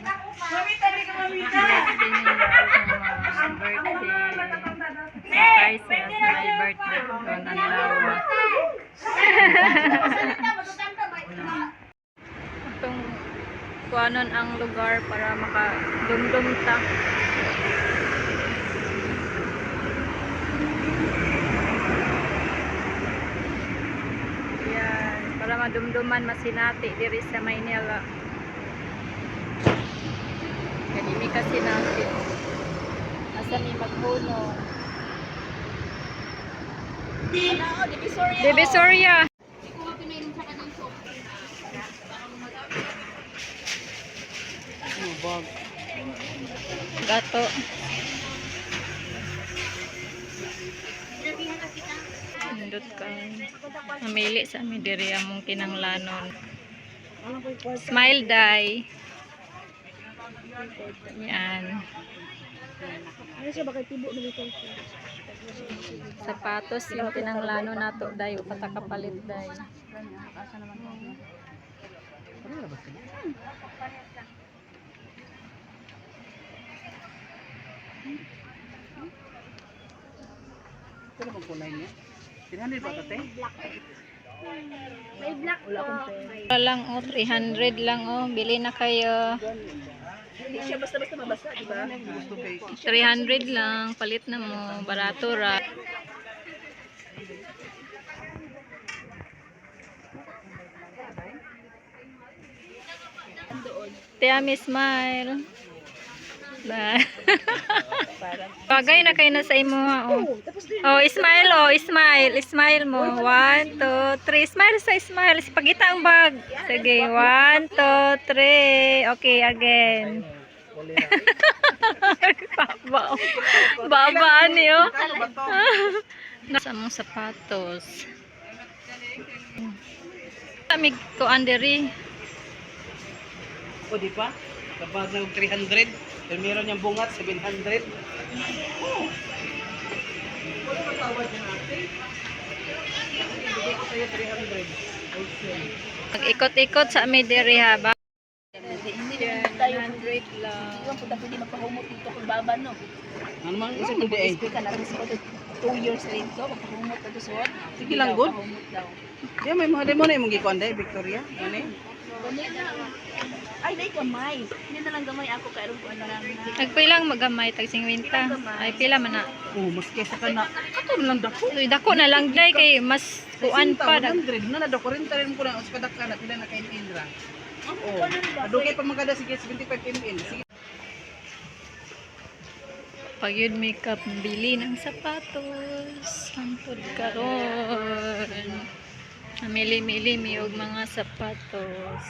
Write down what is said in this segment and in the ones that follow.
Mamita, di ka mamita. Birthday nila, ang mga birthday. Surprise sila sa my birthday ko ang lawa. Itong kuanon ang lugar para makadumdum ta. Yan, para madumduman masinati diri sa Maynila. Kanimi kasi natin. Asa mi maghuno. Divisoria. Gato. Nindot ka. Mamili sa amin diri among kinanglanon. Smile dai. Yan. Sapatos yung kinanglano nato dai upat ka kapalit dai. Ito na bang kulay niya? 300 ba ito, te? May black po. Wala lang oh, 300 lang oh, bili na kayo. Hindi siya basta-basta mabasa, di ba? Gusto kay 300 lang, palit na mo, barato ra. Tiami smile. Ba. Bagay na kayo na sa imo ha, oh. Oh, smile oh, smile, smile mo. 1 2 3. Smile sa smile. Pagita ang bag. Sige, 1 2 3. Okay, again. Baba. Baba niyo. Ano ba to? Nasa mong sapatos. Kami ko andiri. O, di ba? Kapag ng 300, pero meron niyang bungat, 700. Oh. Wala ba tawad niya ate? Ibigay ko sa'yo 300. Wholesale. Mag-ikot-ikot sa ami diri ha ba. Hindi tayo. 100 lang. Hindi ko pwede magpahumot dito kung baba, no? Ano man? Isa man di eh. SP ka na rin sa 2 years rin to, magpahumot na to suot. Sige lang, good. Pahumot daw. Di may mga demo na imong gikuan dai, Victoria. Ano eh? Ay, dai gamay. Hindi na lang gamay ako kay aron ko ano lang na. Nagpilang magamay tag 50. Ay pila man na. Oh, mas kesa ka na. Ato na lang dako. Uy, dako na lang day kay mas kuan pa dag. 100 na na daw 40 rin ko na us kadaka na pila na kay Indra. Oh. Adugay pa man kada sige 75 ml. Sige. Pag yun makeup, bili ng sapatos. Sampod karon. Namili-mili mi og mga sapatos.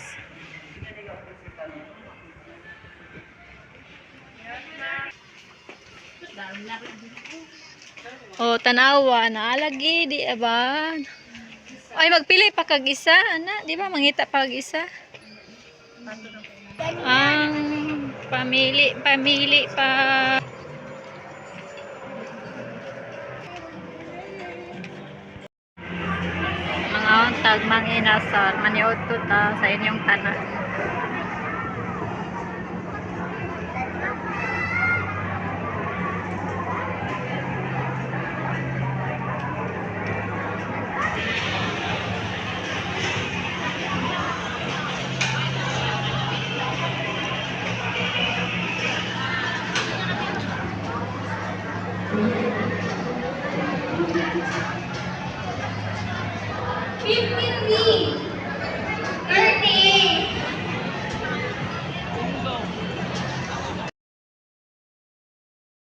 Oh, tanawa naalagi di ba? Ay magpili pa kag isa ana, di ba mangita pa kag isa? Ang pamili, pamili pa. Mga untag, mga inasal, maniod to ta sa inyong tanan.